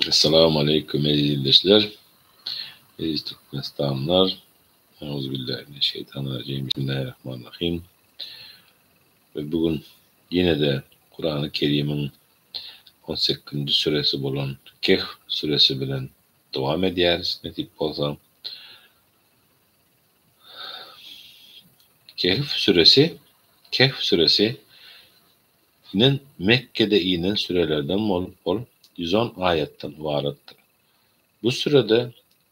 Essalamu aleýkum eziz ildeşler, eziz Türkmenistanlylar. Euzubillahi mineşşeýtanirrajim. Bismillahirrahmanirrahim. We bu gün ýene-de Kurany Kerimiň on sekizinji süresi bolan Kehf süresi bilen dowam edýäris nesip bolsa. Kehf süresi Kehf süresi Inen Mekgede inen sürelerden bolup ol 110 aýatdan ybaratdyr. Bu sürede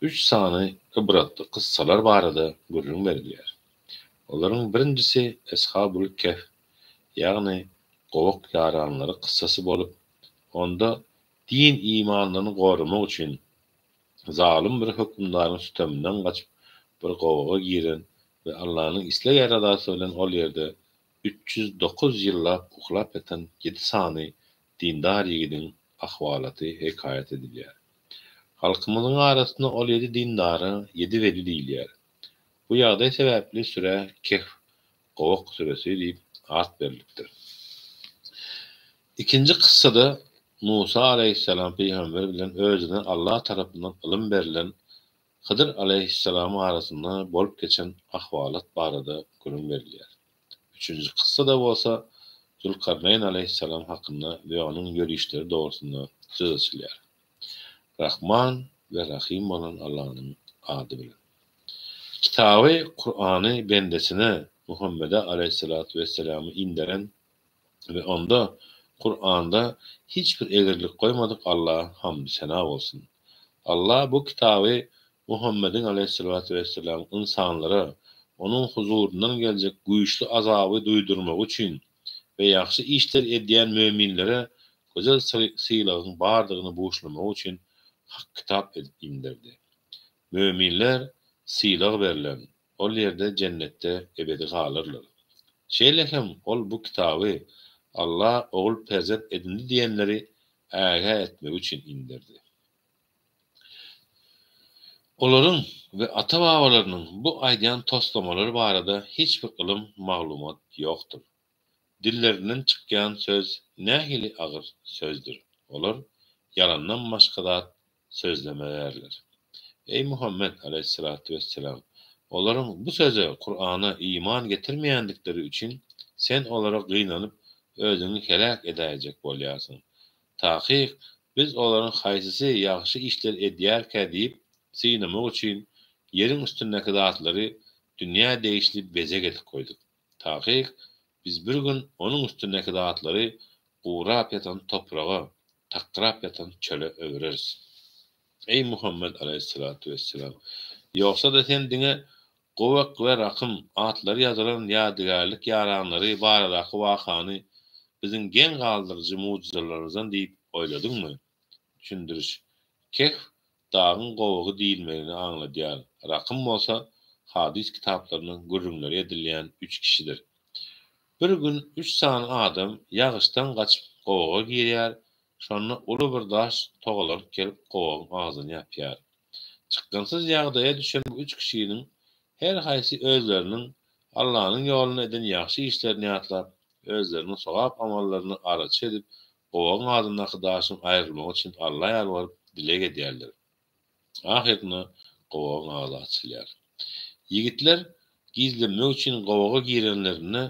üç sany ybratly kyssalar barada gürrüň berilýär. Olaryň birinjisi Eshabul Kehf, ýagny gowak ýaranlary kyssasy bolup, onda din-imanlaryny goramak üçin zalym bir hökümdaryň süteminden gaçyp bir gowaga giren we Allanyň isleg-eradasy bilen ol ýerde 309 ýyllap uklap ýatan ýedi sany dindar ýigidiň ahwalaty hekaýat edilýär. Halkymyzyň arasynda ol ýedi dindara ýedi weli diýilýär. Bu ýagdaý sebäpli sürä Kehf, Gowak süresi, diýip at berlipdir. Ikinji kyssada Musa alaýhyssalam pygamber bilen özüne Allah tarapyndan ylym berlen Hydyr alaýhyssalamyň arasynda bolup geçen ahwalat barada gürrüň berilýär. Üçünji kyssada bolsa Zülkarneýn alaýhyssalam hakynda we onuň ýörişleri dogrusynda söz açylýar. Rahman we Rahym bolan Allanyň ady bilen. Kitaby, Kurany, bendesine, Muhammede alaýhyssalatu wesselama inderen we onda, Kuranda, hiç bir egrilik goýmadyk Allaha hamdy-sena bolsun. Allah bu kitaby Muhammediň aleýhissalatu wesselam ynsanlara Onuň huzuryndan geljek güýçli azaby duýdurmagy üçin we ýagşy işler edýän möminlere gözel sylagyň bardygyny buşlamagy üçin hak kitap edip inderdi. Möminler sylag berlen, Ol ýerde jennetde ebedi galarlar. Şeýle hem ol bu kitaby Alla ogul perzent edindi diýenleri ägä etmek üçin inderdi. Olaryň we ata-babalarynyň bu aýdýan toslamalary barada hiç bir ylym, maglumat ýokdur. Dillerinden çykýan söz nähili agyr sözdür. Olar ýalandan başga zat sözlemeýärler. Eý, Muhammet, aleýhissalatu wesselam! Olaryň bu söze, Kurana, iman getirmeýändikleri üçin sen olara gynanyp, özüňi heläk edäýjek bolýarsyň. Takyk, Biz olaryň haýsysy ýagşy işler edýärkä diýip synamak üçin ýeriň üstündäki zatlary dünýä degişli bezeg edip goýduk. Takyk, Biz bir gün onuň üstündäki zatlary gurap ýatan topraga, takyrap ýatan çöle öwreris. Eý, Muhammet alaýhyssalatu wesselam! Ýogsa-da sen diňe Gowak we Rakym atlary ýazylan ýadygärlik ýaranlary baradaky wakany biziň geň galdyryjy mugjyzalarymyzdan diýip oýladyňmy? Düşündiriş, Kehf dagyň gowagy diýilmegini aňladýar, Rakym bolsa hadys kitaplarynda gürrüňleri edilýän üç kişidir. Bir gün üç sany adam ýagyşdan gaçyp gowaga girýär, şonda uly bir daş togalanyp gelip gowagyň agzyny ýapýar. Çykgynsyz ýagdaýa düşen bu üç kişiniň her haýsy özleriniň Allanyň ýolunda eden ýagşy işlerini ýatlap, özleriniň sogap amallaryny araçy edip Gowagyň agzyndaky daşyň aýrylmagy üçin Alla ýalbaryp dileg edýärler. Ahyrynda gowagyň agzy açylýar. Ýigitler gizlenmek üçin gowaga girenlerinde,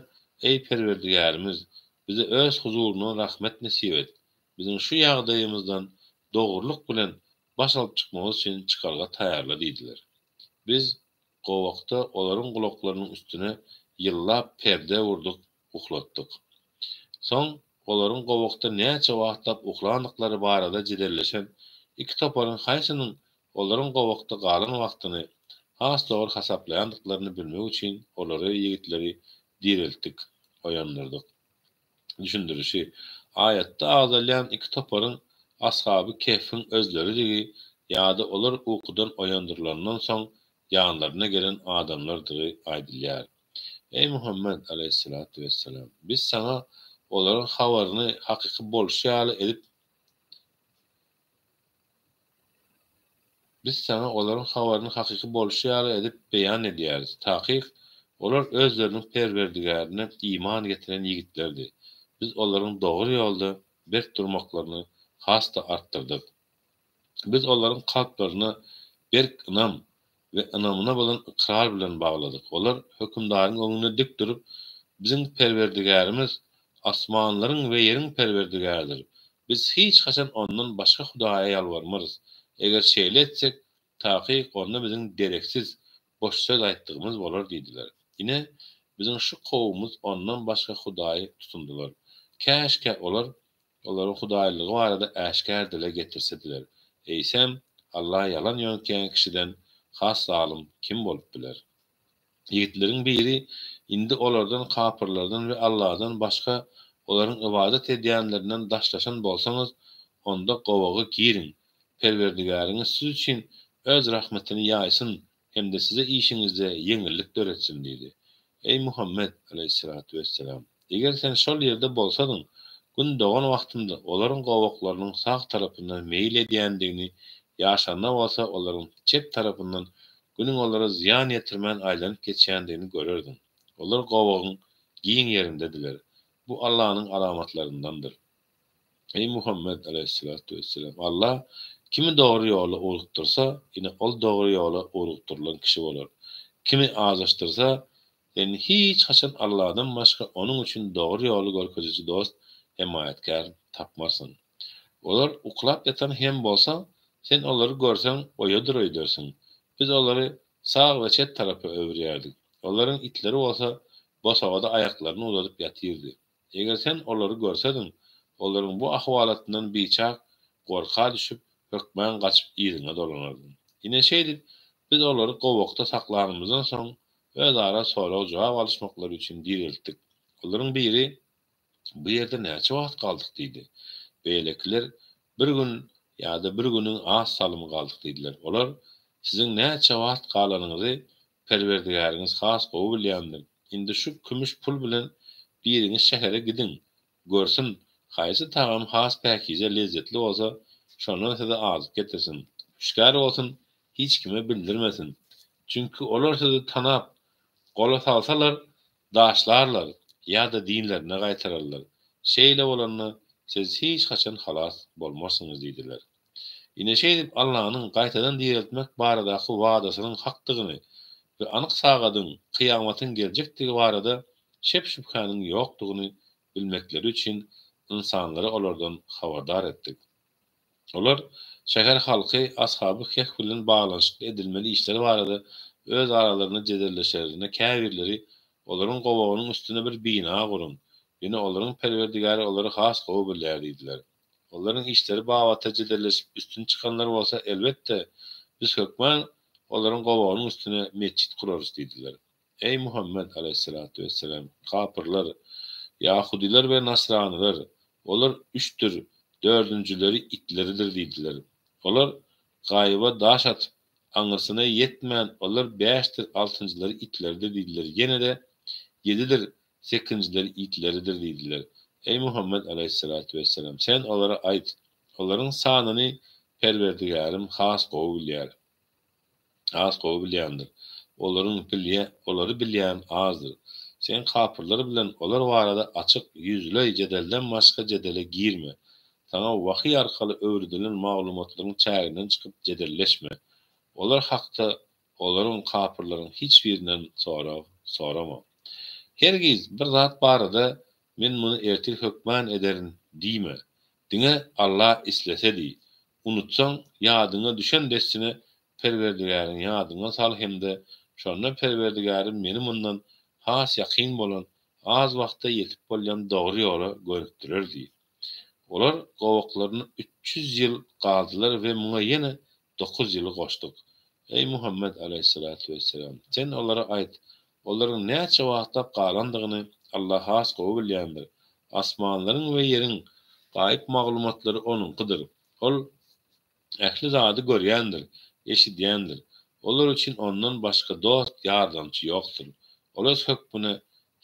Eý, Perwerdigärimiz, bize Öz huzuryňdan rahmet nesip et. Biziň şu ýagdaýymyzdan dogrulyk bilen baş alyp çykmagymyz üçin çykalga taýýarla diýdiler. Biz gowakda olaryň gulaklarynyň üstüne ýyllap perde urduk, uklatdyk. Soň olaryň gowakda näçe wagtlap uklandyklary barada jedelleşen iki toparyň haýsynyň olaryň gowakda galan wagtyny has dogry hasaplaýandyklaryny bilmek üçin olary, ýigitleri, direltdik, oýandyrdyk. Düşündirişi, Aýatda agzalýan iki toparyň Ashaby Kehfiň özleridigi ýa-da olar ukudan oýandyrylandan soň ýanlaryna gelen adamlardygy aýdylýar. Eý, Muhammet, aleýhissalatu wessalam! Biz saňa olaryň habaryny hakyky bolşy ýaly edip Biz saňa olaryň habaryny hakyky bolşy ýaly edip beýan edýäris. Takyk, olar özleriniň Perwerdigärine iman getiren ýigitlerdi. Biz olaryň dogry ýolda berk durmaklaryny has-da artdyrdyk. Biz olaryň kalplaryna berk ynam we ynamyna bolan ykrar bilen bagladyk. Olar hökümdaryň öňünde dik durup, Biziň Perwerdigärimiz asmanlaryň we ýeriň Perwerdigäridir. Biz hiç haçan Ondan başga hudaýa ýalbarmarys. Eger şeýle etsek, takyk onda biziň dereksiz, boş söz aýtdygymyz bolar diýdiler. Ine, biziň şu kowumyz Ondan başga hudaýy tutundylar. Käşgä olar olaryň hudaýlygy barada äşgär dile getirsediler. Eýsem, Alla ýalan ýöňkeýän kişiden has zalym kim bolup biler? Ýigitleriň biri, Indi olardan, kapyrlardan we Alladan başga olaryň ybadat edýänlerinden daşlaşan bolsaňyz, onda gowaga giriň. Perwerdigäriňiz siz üçin Öz rahmetini ýaýsyn hem-de size işiňizde ýeňillik döretsin diýdi. Eý, Muhammet, aleýhissalatu wesselam! Eger sen şol ýerde bolsadyň, Gün dogan wagtynda olaryň gowaklarynyň sag tarapyna meýil edýändigini, ýaşanda bolsa olaryň çep tarapyndan Günüň olara zyýan ýetirmän aýlanyp geçýändigini görerdiň. Olar gowagyň giň ýerindediler. Bu Allanyň alamatlaryndandyr. Eý, Muhammet, aleýhissalatu wesselam! Alla kimi dogry ýola ugrukdyrsa, ine, ol dogry ýola ugrukdyrylan kişi bolar. Kimi azaşdyrsa, sen hiç haçan Alladan başga onuň üçin dogry ýoly görkeziji dost, hemaýatkär tapmarsyň. Olar uklap ýatan hem bolsa, sen olary görseň oýadyr öýdersiň. Biz olary sag we çep tarapa öwürýärdik. Olaryň itleri bolsa bosagada aýaklaryny uzadyp ýatyrdy. Eger sen olary görsediň, olaryň bu ahwalatyndan biçak gorka düşüp, hökman gaçyp yzyňa dolanardyň. Ine şeýdip, biz olary gowakda saklanymyzdan soň, özara sorag-jogap alyşmaklary üçin direltdik. Olaryň biri, Bu ýerde näçe wagt galdyk diýdi. Beýlekiler, Bir gün ýa-da bir günüň az salymy galdyk diýdiler. Olar, Siziň näçe wagt galanyňyzy Perwerdigäriňiz has gowy bilýändir. Indi şu kümüş pul bilen biriňiz şähere gidiň, görsün, haýsy tagam has päkize, lezzetli bolsa, şondan size azyk getirsin. Hüşgär bolsun, hiç kime bildirmesin. Çünki olar sizi tanap, gola salsalar, daşlarlar ýa-da dinlerine gaýtararlar. Şeýle bolanda, siz hiç haçan halas bolmarsyňyz diýdiler. Ine şeýdip Allanyň gaýtadan direltmek baradaky wadasynyň hakdygyny we anyk sagadyň, kyýamatyň geljekdigi barada şek-şübhäniň ýokdugyny bilmekleri üçin ynsanlary olardan habardar etdik. Olar, şäher halky Ashaby Kehf bilen baglanyşykly edilmeli işler barada öz aralarynda jedelleşerlerinde käbirleri Olaryň gowagynyň üstüne bir bina guruň, ýöne olaryň Perwerdigäri olary has gowy bilýär diýdiler. Olaryň işleri babatda jedelleşip üstün çykanlar bolsa, Elbetde, biz hökman olaryň gowagynyň üstüne metjit gurarys diýdiler. Eý, Muhammet, aleýhissalatu wesselam, kapyrlar, ýahudylar we nasranylar, Olar üçdür, dördünjileri itleridir diýdiler. Olar gaýyba daş atyp, aňyrsyna ýetmän, Olar bäşdir, altynjylary itleridir diýdiler. Ýene-de, Ýedidir, sekizinjileri itleridir diýdiler. Eý, Muhammet aleýhissalatu wesselam! Sen olara aýt, Olaryň sanyny Perwerdigärim has gowy bilýär. Has gowy bilýändir. Olaryň bilýä, olary bilýän azdyr. Sen kapyrlar bilen olar barada açyk, ýüzleý jedelden başga jedele girme. Saňa wahyý arkaly öwredilen maglumatlaryň çäginden çykyp jedelleşme. Olar hakda olaryň, kapyrlaryň, hiç birinden sorag sorama. Hergiz bir zat barada Men muny ertir hökman ederin diýme. Diňe Alla islese diý. Unutsaň, ýadyňa düşen dessine Perwerdigäriňi ýadyňa sal hem-de şonda Perwerdigärim meni mundan has ýakyn bolan, az wagtda ýetip bolýan dogry ýola gönükdirer diý. Olar gowaklarynda 300 ýyl galdylar we muňa ýene dokuz ýyly goşduk. Eý, Muhammet aleýhissalatu wesselam! Sen olara aýt, Olaryň näçe wagtlap galandygyny Alla has gowy bilýändir. Asmanlaryň we ýeriň gaýyp maglumatlary Onuňkydyr. Ol ähli zady görýändir, eşidýändir. Olar üçin Ondan başga dost, ýardamçy ýokdur. Ol Öz hökmüne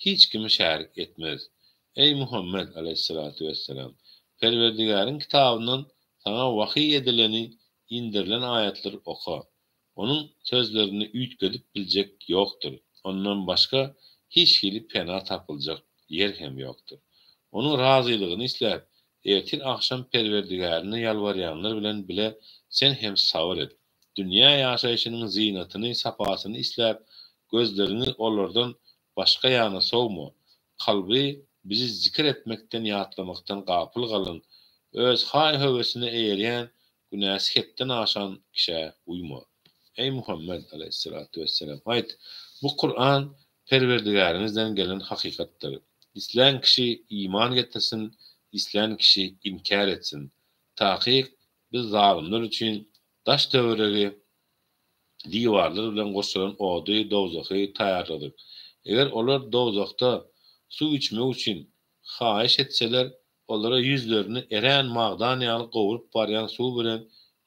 hiç kimi şärik etmez. Eý, Muhammet, aleýhissalatu wesselam! Perwerdigäriň kitabyndan saňa wahyý edileni, inderilen aýatlary oka. Onuň sözlerini üýtgedip biljek ýokdur, Ondan başga hiç hili pena tapyljak ýer hem ýokdur. Onuň razylygyny isläp, ertir-agşam Perwerdigärine ýalbarýanlar bilen bile Sen hem sabyr et. Dünýä ýaşaýşynyň zynatyny, sapasyny isläp, gözleriňi olardan başga ýana sowma. Kalby Bizi zikir etmekden, ýatlamakdan gapyl galan, öz haý-höwesine eýerýän, günäsi hetden aşan kişä uýma. Eý, Muhammet, aleýhissalatu wesselam, aýt, Bu Kuran Perwerdigäriňizden gelen hakykatdyr. Islän kişi iman getirsin, islän kişi inkär etsin. Takyk, Biz zalymlar üçin daş-töweregi diwarlar bilen gurşalan ody, dowzahy, taýýarladyk. Eger olar dowzahda suw içmek üçin haýyş etseler, olara ýüzlerini erän magdan ýaly gowrup barýan suw bilen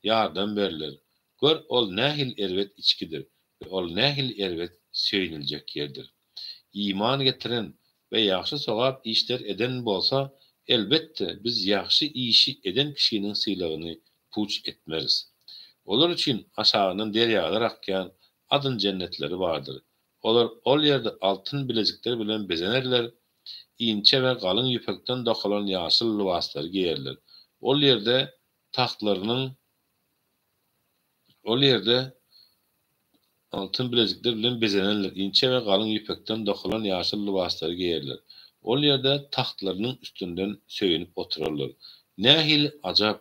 ýardam berler. Gör, ol nähili erbet içgidir we ol nähili erbet söýüniljek ýerdir. Iman getiren we ýagşy sogap işler eden bolsa, elbetde, biz ýagşy işi eden kişiniň sylagyny puç etmeris. Olar üçin aşagyndan derýalar akýan Adn jennetleri bardyr. Olar ol ýerde altyn bilezikler bilen bezenerler, inçe we galyň ýüpekden dokalan ýaşyl lybaslary geýerler. Ol ýerde tagtlarynyň Ol ýerde altyn bilezikler bilen bezenenler, inçe we galyň ýüpekden dokalan ýaşyl lybaslary geýerler. Ol ýerde tagtlarynyň üstünden söýenip oturarlar. Nähili ajap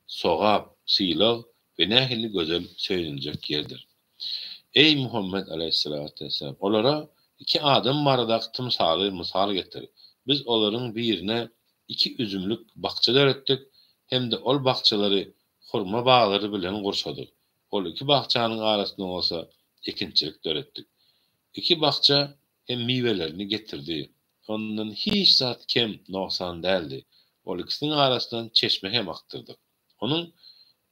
sogap, sylag we nähili gözel söýeniljek ýerdir! Eý, Muhammet aleýhissalatu wesselam! Olara iki adam baradaky tymsaly mysal getir. Biz olaryň birine iki üzümlik bakja döretdik hem-de ol bakjalary hurma baglary bilen gurşadyk. Ol iki bakjanyň arasynda bolsa ekinçilik döretdik. Iki bakja hem miwelerini getirdi. Ondan hiç zat kem, nogsan däldi. Ol ikisiniň arasyndan çeşme hem akdyrdyk. Onuň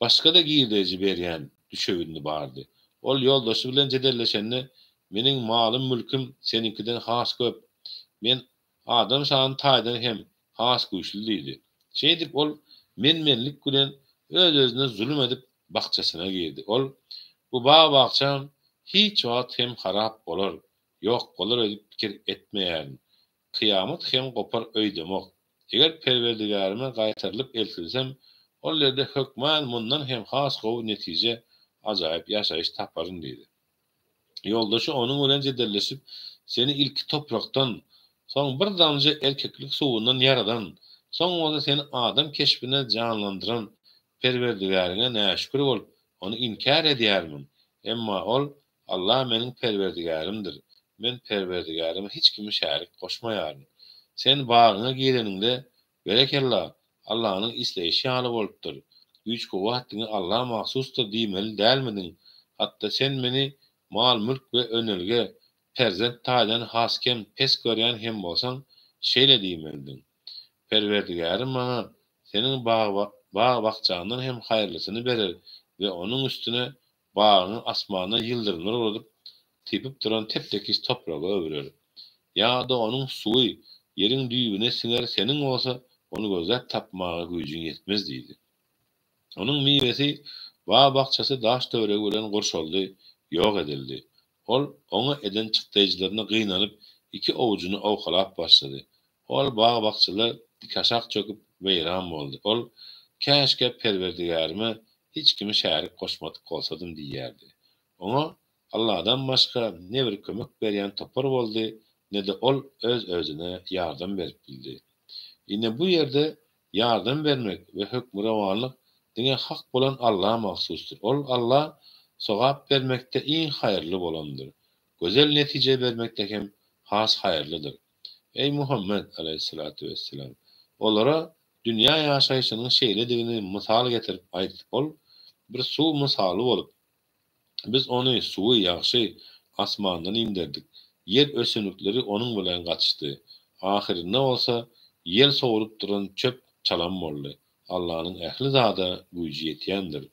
başga-da girdeji berýän düşewündi bardy. Ol ýoldaşy bilen jedelleşende, Meniň malym-mülküm seniňkiden has köp. Men Adam sany taýdan hem has güýçli diýdi. Şeýdip ol men-menlik bilen öz-özüne zulum edip bakjasyna girdi. Ol, Bu bag-bakjam hiç wagt hem harap bolar, ýok bolar öýdüp pikir etmeýärin. Kyýamat hem gopar öýdemok. Eger Perwerdigärime gaýtarylyp eltilsem, ol ýerde hökman mundan hem has gowy netije, ajaýyp ýaşaýyş taparyn diýdi. Ýoldaşy onuň bilen jedelleşip, Seni ilki toprakdan, soň bir damja erkeklik suwundan ýaradan, soň bolsa seni adam keşbine janlandyran Perwerdigäriňe näşükür bolup, Ony inkär edýärmiň? Emma ol, Allah meniň Perwerdigärimdir. Men Perwerdigärime hiç kimi şärik goşmaýaryn. Sen bagyňa gireniňde, Berekella, Allanyň isleýşi ýaly bolupdyr. Güýç-kuwwat diňe Alla mahsusdyr diýmeli dälmidiň? Hatda sen meni mal-mülk we önelge, perzent taýdan has kem, pes görýän hem bolsaň, şeýle diýmelidiň. Perwerdigärim maňa seniň bag-bakjaňdan hem haýyrlysyny berer we onuň üstüne Bagyňy asmandan ýyldyrymlar ugradyp, typyp duran tep-tekiz topraga öwürer. Ýa-da onuň suwy ýeriň düýbüne siňer, seniň bolsa ony gözläp tapmaga güýjüň ýetmez diýdi. Onuň miwesi, bag-bakjasy daş-töweregi bilen gurşaldy, ýok edildi. Ol oňa eden çykdaýjylaryna gynanyp, iki owujyny owkalap başlady. Ol bag-bakjalar dikaşak çöküp, weýran boldy. Ol, Käşgä Perwerdigärime hiç kimi şärik goşmadyk bolsadym diýýärdi. Oňa Alladan başga ne bir kömek berýän topar boldy, ne-de ol öz-özüne ýardam berip bildi. Ine bu ýerde ýardam bermek we hökmürowanlyk diňe hak bolan Alla mahsusdyr. Ol Alla sogap bermekde iň haýyrly bolandyr. Gözel netije bermekde hem has haýyrlydyr. Eý, Muhammet, aleýhissalatu wesselam! Olara dünýä ýaşaýşynyň şeýledigini mysal getirip aýt, ol bir suw mysaly bolup, Biz ony, suwy, ýagşy, asmandan inderdik, ýer ösümlikleri onuň bilen gatyşdy. Ahyrynda bolsa ýel sowrup duran çöp çalam boldy. Allanyň ähli zada güýji ýetýändir.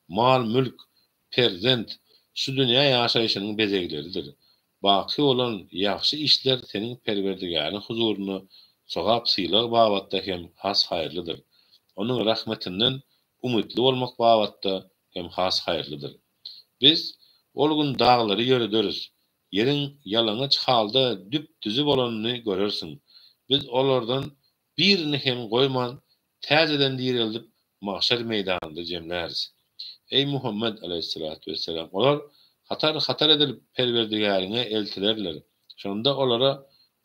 Mal-mülk, perzent şu dünýä ýaşaýşynyň bezegleridir. Baky bolan ýagşy işler seniň Perwerdigäriň huzurynda sogap-sylag babatda hem has haýyrlydyr. Onuň rahmetinden umytly bolmak babatda hem has haýyrlydyr. Biz ol gün daglary ýörederis, ýeriň ýalaňaç halda düp-düzi bolanyny görersiň. Biz olardan birini hem goýman, täzeden direldip, magşar meýdanynda jemläris. Eý, Muhammet, aleýhissalatu wesselam, olar hatar-hatar edilip Perwerdigäriňe eltilerler. Şonda olara,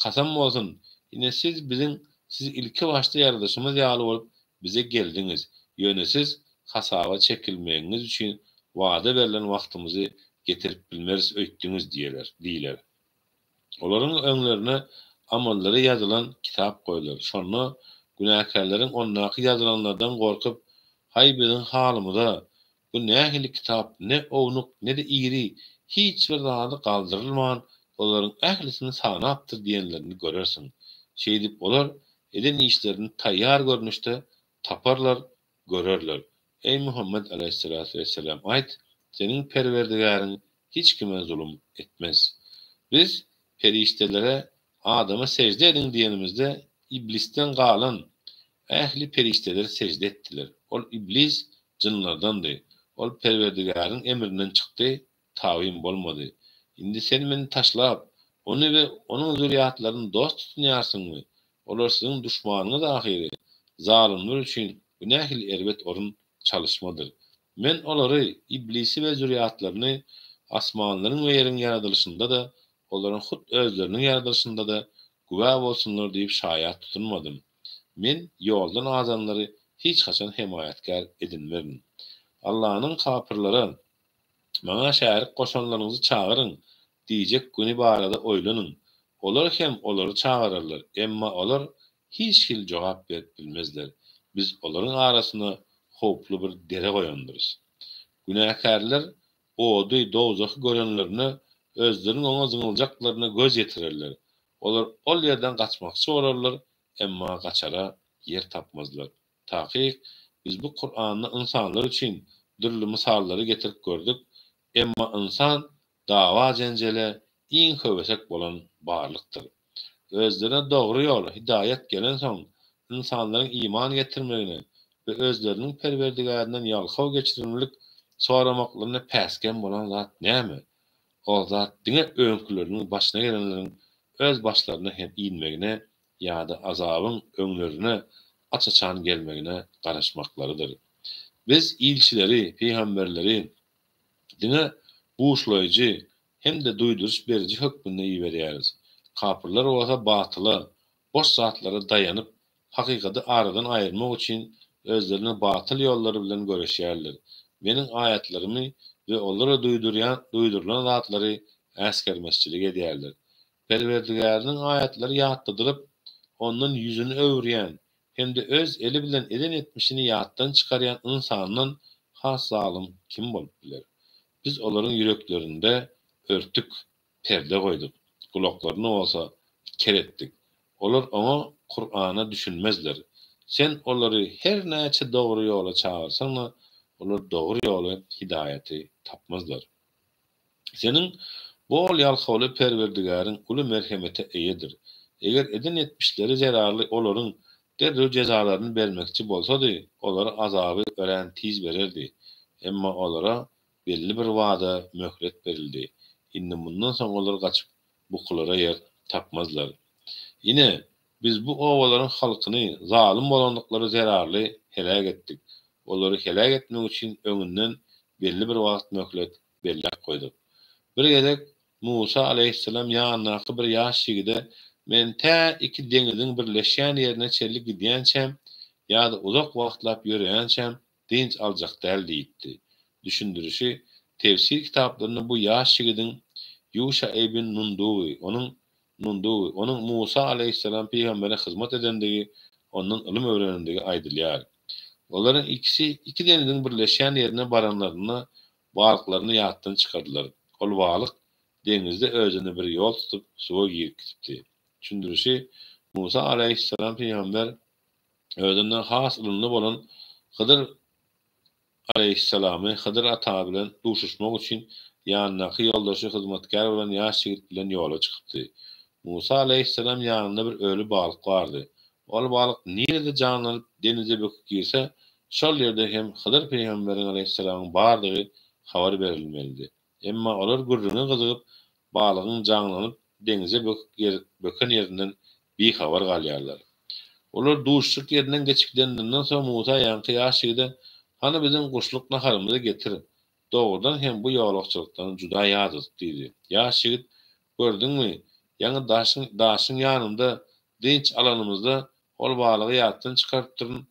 Kasam bolsun, ine siz biziň sizi ilki başda ýaradyşymyz ýaly bolup bize geldiňiz, ýöne siz hasaba çekilmegiňiz üçin wada berlen wagtymyzy getirip bilmeris öýtdüňiz diýeler, diýler. Olaryň öňlerine amallary ýazylan kitap goýlar. Şonda günäkärleriň ondaky ýazylanlardan gorkup, Haý biziň halymyza! Bu nähili kitap, ne ownuk, ne-de iri, hiç bir zady galdyrylman, olaryň ählisini sanapdyr diýenlerini görersiň. Şeýdip olar eden işlerini taýýar görnüşde taparlar, görerler. Eý Muhammet aleýhissalatu wesselam aýt, Seniň Perwerdigäriň hiç kime zulum etmez. Biz perişdelere Adama sežde ediň diýenimizde Iblisden galan ähli perişdeler sežde etdiler. Ol Iblis jynlardandy. Ol Perwerdigäriň emrinden çykdy, tabyn bolmady. Indi sen meni taşlap, ony we onuň zürýatlaryny dost tutunýarsyňmy? Olar siziň duşmanyňyz ahyry. Zalymlar üçin bu nähili erbet orun çalyşmadyr. Men olary, Iblisi we zürýatlaryny asmanlaryň we ýeriň ýaradylyşynda-da, olaryň hut özleriniň ýaradylyşynda-da güwä bolsunlar diýip şaýat tutunmadym. Men ýoldan azanlary hiç haçan hemaýatkär edinmerin. Allanyň kapyrlara, Maňa şärik goşanlaryňyzy çagyryň diýjek güni barada oýlanyň. Olar hem olary çagyrarlar, emma olar hiç hili jogap berip bilmezler. Biz olaryň arasyna howply bir dere goýandyrys. Günäkärler ody, dowzahy görenlerinde özleriniň oňa zyňyljaklaryna göz ýetirerler. Olar ol ýerden gaçmakçy bolarlar, emma gaçara ýer tapmazlar. Takyk, biz bu Kuranda ynsanlar üçin dürli mysallary getirip gördük, emma ynsan dawa-jenjele iň höwesek bolan barlykdyr. Özlerine dogry ýol, hidaýat gelensoň, ynsanlaryň iman getirmegine we özleriniň Perwerdigärinden ýalkaw geçirimlilik soramaklaryna päsgel bolan zat näme? Ol zat diňe öňküleriniň başyna gelenleriň öz başlaryna hem inmegine ýa-da azabyň öňlerine aç-açan gelmegine garaşmaklarydyr. Biz ilçileri, pygamberleri, diňe buşlaýjy hem-de duýduryş beriji hökmünde iberýäris. Kapyrlar bolsa batyla, boş zatlara daýanyp, hakykaty aradan aýyrmak üçin özleriniň batyl ýollary bilen göreşýärler. Meniň aýatlarymy we olara duýdurýan, duýdurylan zatlary äsgermezçilik edýärler. Perwerdigäriniň aýatlary ýatladylyp, ondan ýüzüni öwürýän hem-de öz eli bilen eden etmişini ýatdan çykarýan ynsandan has zalym kim bolup biler? Biz olaryň ýüreklerinde örtük, perde goýduk, gulaklaryny bolsa ker etdik. Olar oňa, Kurana, düşünmezler. Sen olary her näçe dogry ýola çagyrsaň-da, olar dogry ýoly, hidaýaty, tapmazlar. Seniň bol ýalkawly Perwerdigäriň uly merhemete eýedir. Eger eden etmişleri zerarly olaryň derrew jezalaryny bermekçi bolsady, olara azaby örän tiz bererdi. Emma olara belli bir wada möhlet berildi. Indi mundan soň olar gaçyp bukulara ýer tapmazlar. Ine, Biz bu obalaryň halkyny zalym bolandyklary zerarly heläk etdik. Olary heläk etmek üçin öňünden belli bir wagt möhlet belläp goýduk. Bir gezek Musa alaýhyssalam ýanyndaky bir ýaş ýigide Men tä iki deňiziň birleşýän ýerine çenli gidýänçäm ýa-da uzak wagtlap ýöreýänçäm dynç aljak däl diýipdi. Düşündirişi, Tefsir kitaplarynda bu ýaş ýigidiň Ýuşa ibn Nundugy, onuň Nundugy, onuň Musa alaýhyssalam pygambere hyzmat edendigi, ondan ylym öwrenendigi aýdylýar. Olaryň ikisi iki deňziň birleşýän ýerine baranlarynda balyklaryny ýatdan çykardylar. Ol balyk deňizde özüne bir ýol tutup, suwa girip gidipdi. Düşündirişi, Musa alaýhyssalam pygamber özünden has ylymly bolan Hydyr alaýhyssalamy Hydyr ata bilen duşuşmak üçin ýanyndaky ýoldaşy hyzmatkär bolan ýaş ýigit bilen ýola çykypdy. Musa alaýhyssalam ýanynda bir öli balyk bardy. Ol balyk nirede janlanyp denize böküp girse, şol ýerde hem Hydyr pygamberiň alaýhyssalamyň bardygy habar berilmelidi. Emma olar gürrüňe gyzygyp, balygyň janlanyp deňize böküp böken ýerinden bihabar galýarlar. Olar duşuşyk ýerinden geçip gidenlerinden soň Musa ýaňky ýaş ýigide. Hany biziň guşluk naharymyzy getir, dogrudan hem bu ýolagçylykdan juda ýadadyk diýdi. Ýaş ýigit, Gördüňmi, ýaňy daşyň daşyň ýanynda dynç alanymyzda ol balygy ýatdan çykarypdyryn,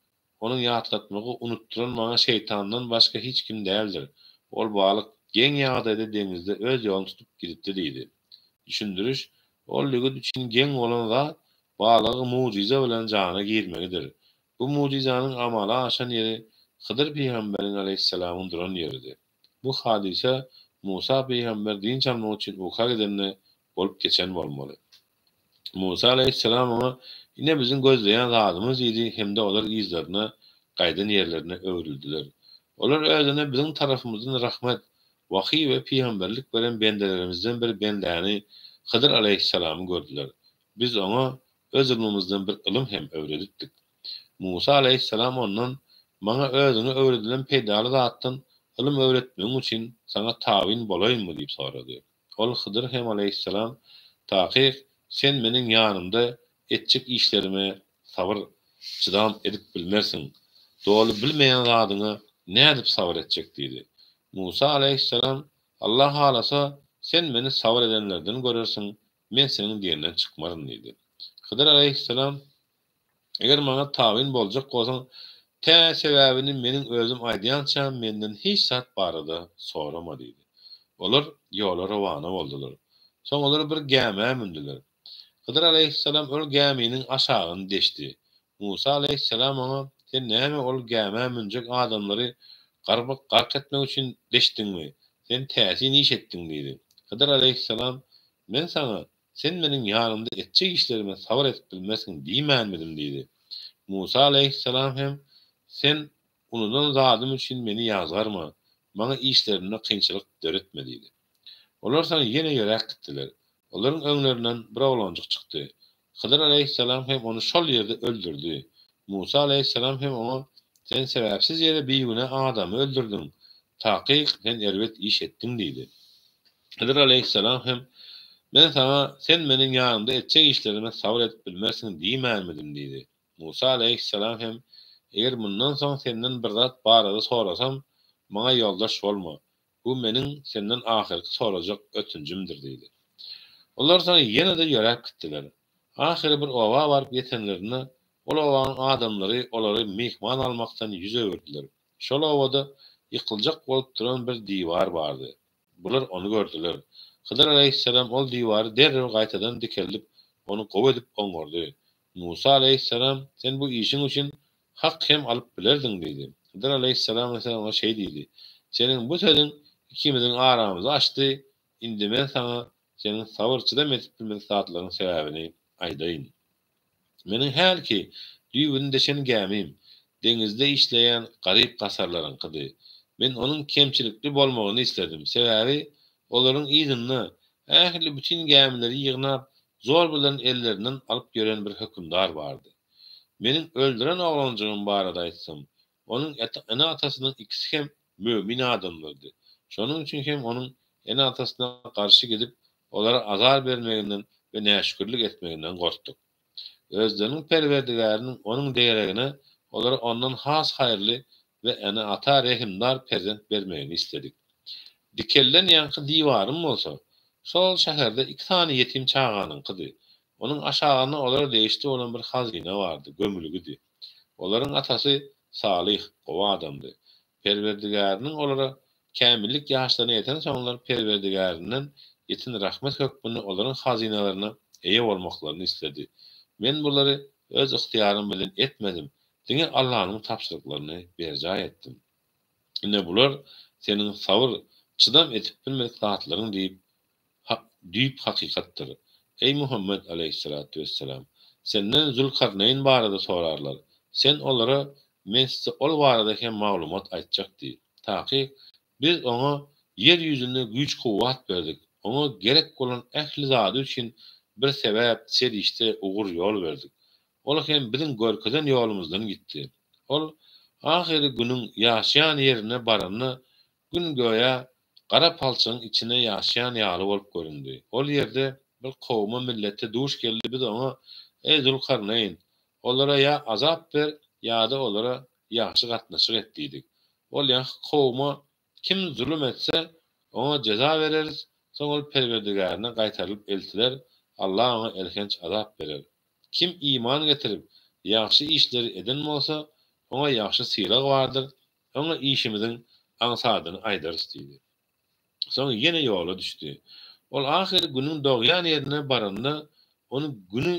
Onuň ýatlatmagy unutdyran maňa şeýtandan başga hiç kim däldir. Ol balyk geň ýagdaýda deňizde öz ýoluny tutup gidipdi diýdi. Düşündiriş, Ol ýigit üçin geň bolan zat, balygyň mugjyza bilen jana girmegidir. Bu mugjyzanyň amala aşan ýeri Hydyr pygamberiň aleýhissalamyň duran ýeridi. Bu hadysa Musa pygamber dynç almak üçin uka gidende bolup geçen bolmaly. Musa alaýhyssalam oňa, Ine biziň gözleýän zadymyz diýdi hem-de olar yzlaryna, gaýdan ýerlerine öwrüldiler. Olar özüne biziň tarapymyzdan rahmet, wahyý we pygamberlik beren bendelerimizden bir bendäni, Hydyr alaýhyssalamy gördüler. Biz oňa öz ylmymyzdan bir ylym hem öwredipdik. Musa alaýhyssalam ondan, Maňa özüňe öwredilen peýdaly zatdan ylym öwretmegiň üçin saňa tabyn bolaýynmy diýip sorady. Ol Hydyr hem alaýhyssalam, Takyk, sen meniň ýanymda etjek işlerime sabyr, çydam edip bilmersiň. Doly bilmeýän zadyňa nädip sabyr etjek diýdi. Musa alaýhyssalam, Allah halasa, sen meni sabyr edenlerden görersiň, men seniň diýenden çykmaryn diýdi. Hydyr alaýhyssalam, Eger maňa tabyn boljak bolsaň, tä sebäbini meniň özüm aýdýançam menden hiç zat barada sorama diýdi. Olar ýola rowana boldular. Soň olar bir gämä mündüler. Hydyr alaýhyssalam ol gäminiň aşagyny deşdi. Musa alaýhyssalam oňa, Sen näme ol gämä münjek adamlary gark etmek üçin deşdiňmi? Sen täsin iş etdiň diýdi. Hydyr alaýhyssalam, Men saňa, Sen meniň ýanymda etjek işlerime sabyr edip bilmersiň diýmänmidim diýdi. Musa alaýhyssalam hem, Sen unudan zadym üçin meni ýazgarma, maňa işlerimde kynçylyk döretme diýdi. Olar soň ýene ýöräp gitdiler. Olaryň öňlerinden bir oglanjyk çykdy. Hydyr alaýhyssalam hem ony şol ýerde öldürdi. Musa alaýhyssalam hem oňa, Sen sebäpsiz ýere bigünä adamy öldürdiň. Takyk, sen erbet iş etdiň diýdi. Hydyr alaýhyssalam hem, Men saňa, Sen meniň ýanymda etjek işlerime sabyr edip bilmersiň diýmänmidim diýdi. Musa alaýhyssalam hem, Eger mundan soň senden bir zat barada sorasam, maňa ýoldaş bolma. Bu meniň senden ahyrky sorajak ötünjimdir diýdi. Olar soň ýene-de ýöräp gitdiler. Ahyry bir oba baryp ýetenlerinde, ol obanyň adamlary olary myhman almakdan ýüz öwürdiler. Şol obada ýykyljak bolup duran bir diwar bardy. Bular ony gördüler. Hydyr alaýhyssalam ol diwary derrew gaýtadan dikeldip, ony gowy edip oňardy. Musa alaýhyssalam, Sen bu işiň üçin hak hem alyp bilerdiň diýdi. Hydyr alaýhyssalam bolsa oňa şeý diýdi, Seniň bu sözüň ikimiziň aramyzy açdy, indi men saňa seniň sabyr-çydam edip bilmedik zatlaryň sebäbini aýdaýyn. Meniň hälki düýbüni deşen gämim deňizde işleýän garyp-gasarlaryňkydy. Men onuň kemçilikli bolmagyny isledim, sebäbi olaryň yzynda ähli bütin gämileri ýygnap, zor bilen ellerinden alyp ýören bir hökümdar bardy. Meniň öldüren oglanjygym barada aýtsam, onuň ene-atasynyň ikisi hem mömin adamlardy. Şonuň üçin hem onuň ene-atasyna garşy gidip, olara azar bermeginden we näşükürlik etmeginden gorkduk. Özleriniň Perwerdigäriniň onuň deregine olara ondan has haýyrly we ene-ata rehimdar perzent bermegini isledik. Dikelden ýaňky diwarym bolsa, şol şäherde iki sany ýetim çaganyňkydy. Onuň aşagynda olara degişli bolan bir hazyna bardy, gömülgidi. Olaryň atasy salyh, gowy adamdy. Perwerdigäriniň olara kämillik ýaşlaryna ýetensoňlar Perwerdigärinden ýeten rahmet hökmünde olaryň hazynalaryna eýe bolmaklaryny isledi. Men bulary öz ygtyýarym bilen etmedim, diňe Allanyň tabşyryklaryny berjaý etdim. Ine bular seniň sabyr, çydam edip bilmedik zatlaryň diýip, Hak düýp hakykatdyr. Eý Muhammet aleýhissalatu wessalam! Senden Zülkarneýn barada sorarlar. Sen olara Men size ol barada hem maglumat aýtjak diý. Takyk, Biz oňa ýer ýüzünde güýç-kuwwat berdik. Oňa gerek bolan ähli zady üçin bir sebäp, serişde, ugur, ýol berdik. Ol hem biziň görkezen ýolumyzdan gitdi. Ol ahyry Günüň ýaşýan ýerine baranda, Gün göýä gara palçygyň içine ýaşýan ýaly bolup göründi. Ol ýerde bir kowuma millete duş geldi, biz oňa, Eý, Zülkarneýn! Olara ýa azap ber, ýa-da olara ýagşy gatnaşyk et diýdik. Ol ýaňky kowuma kim zulum etse, oňa jeza bereris, soň ol Perwerdigärine gaýtarylyp eltiler, Allah oňa elhenç azap berer. Kim iman getirip, ýagşy işleri eden bolsa, oňa ýagşy sylag bardyr, oňa işimiziň aňsadyny aýdarys diýdi. Soň ýene ýola düşdi. Ol ahyry günüň dogýan ýerine baranda, ony güni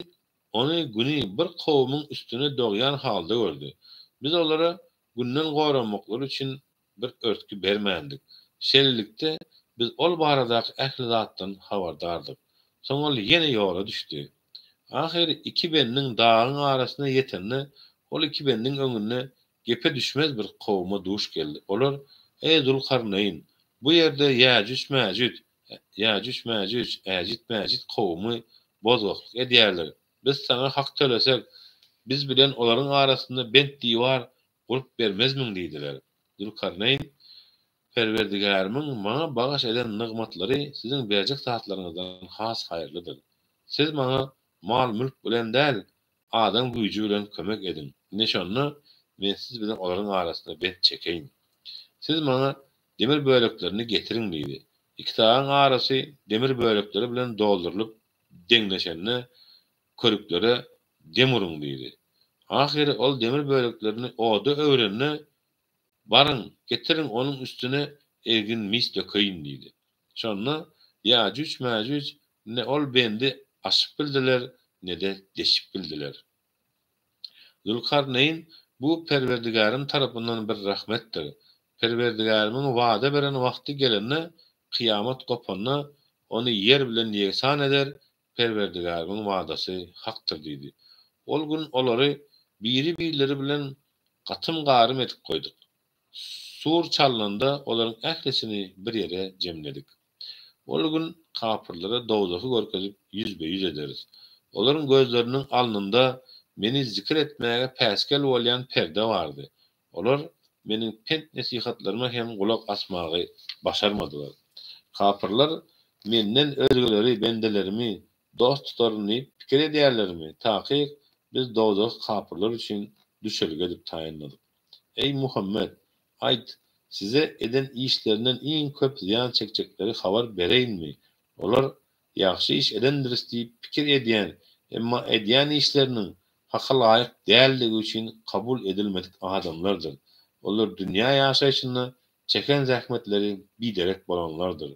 ony güni bir kowumyň üstüne dogýan halda gördi. Biz olara günden goranmaklary üçin bir örtgi bermändik. Şeýlelikde, biz ol baradaky ähli zatdan habardardyk. Soň ol ýene ýola düşdi. Ahyry iki bendiň dagyň arasyna ýetende, ol iki bendiň öňünde gepe düşmez bir kowuma duş geldi. Olar, Eý, Zülkarneýn! Bu ýerde Ýäjüç-Mäjüç, Ýäjüç-Mäjüç, Äjit-Mäjit kowumy bozgaklyk edýärler. Biz saňa hak tölesek, biz bilen olaryň arasynda bent-diwar gurup bermezmiň diýdiler. Zülkarneýn, Perwerdigärimiň maňa bagyş eden nygmatlary siziň berjek zatlaryňyzdan has haýyrlydyr. Siz maňa mal-mülk bilen däl, adam güýji bilen kömek ediň. Ine şonda men siz bilen olaryň arasyna bent çekeýin. Siz maňa demir böleklerini getiriň diýdi. Iki dagyň arasy demir bölekleri bilen doldurylyp deňleşende körüklere dem uruň diýdi. Ahyry ol demir böleklerini oda öwrende, Baryň, getiriň onuň üstüne ergin mis dökeýin diýdi. Şonda Ýajüç-Mäjüç ne ol bendi aşyp bildiler, ne-de deşip bildiler. Zülkarneýn, Bu Perwerdigärim tarapyndan bir rahmetdir. Perwerdigärimiň wada beren wagty gelende, kyýamat gopanda, ony ýer bilen ýegsan eder, Perwerdigärimiň wadasy hakdyr diýdi. Ol gün olary biri-birleri bilen gatym-garym edip goýduk. Sur çalnanda olaryň ählisini bir ýere jemledik. Ol gün kapyrlara dowzahy görkezip ýüzbe-ýüz ederis. Olaryň gözleriniň alnynda Meni zikir etmäge päsgel bolýan perde bardy. Olar Meniň pent-nesihatlaryma hem gulak asmagy başarmadylar. Kapyrlar Menden özgeleri, bendelerimi, dost tutaryn diýip pikir edýärlermi? Takyk, Biz dowzahy kapyrlar üçin düşelge edip taýynladyk. Eý, Muhammet! Aýt, size eden işlerinden iň köp zyýan çekjekleri habar bereýinmi? Olar, Ýagşy iş edendiris diýip pikir edýän, emma edýän işleriniň Haka laýyk däldigi üçin kabul edilmedik adamlardyr. Olar dünýä ýaşaýşynda çeken zähmetleri biderek bolanlardyr.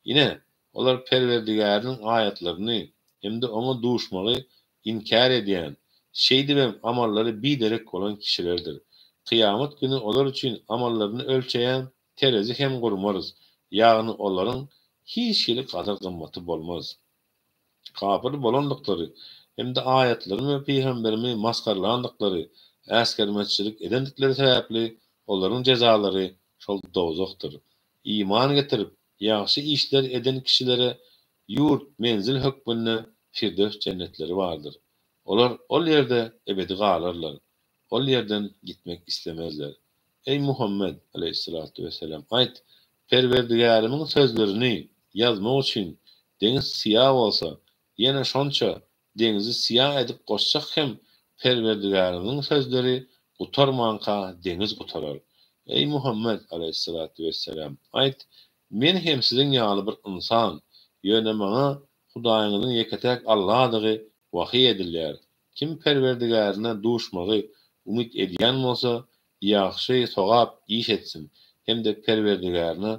Ine, olar Perwerdigäriniň aýatlaryny hem-de Oňa duşmagy inkär edýän, şeýdibem amallary biderek bolan kişilerdir. Kyýamat güni olar üçin amallaryny ölçeýän terezi hem gurmarys, ýagny olaryň hiç hili gadyr-gymmaty bolmaz. Kapyr bolandyklary hem-de aýatlarymy we pygamberimi masgaralandyklary, äsgermezçilik edendikleri sebäpli olaryň jezalary şol dowzahdyr. Iman getirip, ýagşy işler eden kişilere ýurt, menzil hökmünde Firdöws jennetleri bardyr. Olar ol ýerde ebedi galarlar. Ol ýerden gitmek islemezler. Eý, Muhammet, aleýhissalatu wesselam, aýt, Perwerdigärimiň sözlerini ýazmak üçin deňiz syýa bolsa, ýene şonça deňizi syýa edip goşsak hem Perwerdigärimiziň sözleri gutarmanka deňiz gutarar. Eý, Muhammet, aleýhissalatu wesselam, aýt, Men hem siziň ýaly bir ynsan, ýöne maňa Hudaýyňyzyň ýeke-täk Alladygy wahyý edilýär. Kim Perwerdigärine duşmagy umyt edýän bolsa, ýagşy, sogap, iş etsin hem-de Perwerdigärine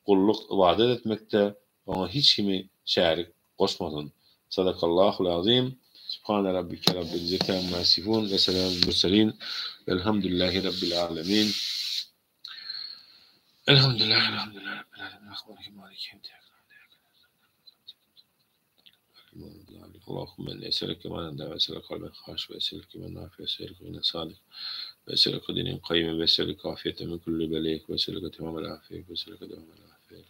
gulluk, ybadat etmekde Oňa hiç kimi şärik goşmasyn. Sadakallahul azim. Subhane rabbike rabbil izzeti amma ýasifun we selamun murselin velhamdülillahi rabbil alemin. Elhamdülillah elhamdülillah rabbil alemin rahman rahim maliki yevmiddin Allahümme inni eselüke imanen daime ve eselüke kalben haşi ve eselüke imanen nafi ve eselüke ginen sadik ve eselüke dinen kayyim ve eselüke afiyeten min kulli beliyek ve eselüke temamel afiyek ve eselüke devamel afiyek.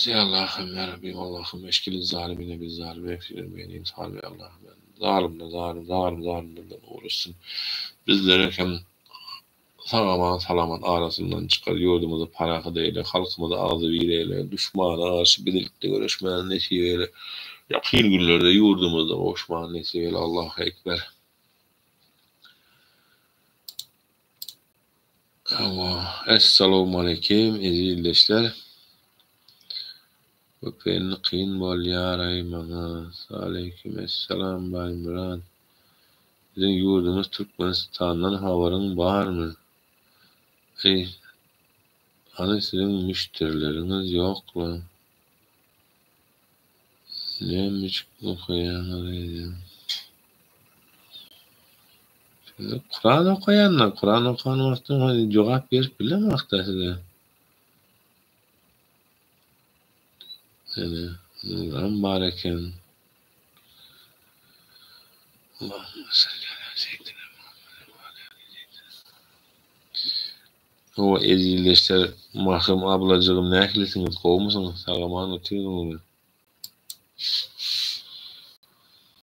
Ey Allah'ım ya Rabbim Allah'ım eşkili zalimine biz zalim ve eksilmeyelim salim Allah'ım zalimle zalim zalim zalimlerden uğraşsın. Bizlere hem Sag-aman, salamat arasyndan çykar, ýurdumyzy parahat eýle, halkymyzy agzybir eýle, duşmana garşy bilelikde göreşmäni nesip eýle, ýakyn günlerde ýurdumyzda gowuşmany nesip eýle, Allahu Ekber. Hawa, Essalawmaleýkim eziz ildeşler. Vpn kyn bolýaraý maňa. Aleýkim essalam Baýmyrat. Biziň ýurdumyz Türkmenistandan habaryň barmy? Eý, hany siziň müşderileriňiz ýokla? Nämüçin okaýaňyz eýsem? Size Kuran okaýan-da, Kuran okan wagtym jogap berip bilemok-da size. Ene, Nuram bar eken. Allahümme salli ala seýidina Muhammed we ala ali seýidina. Hawa eziz ildeşler Mahym ablajygym nähilisiňiz gowumysyňyz sagaman otyrdyňyzmy.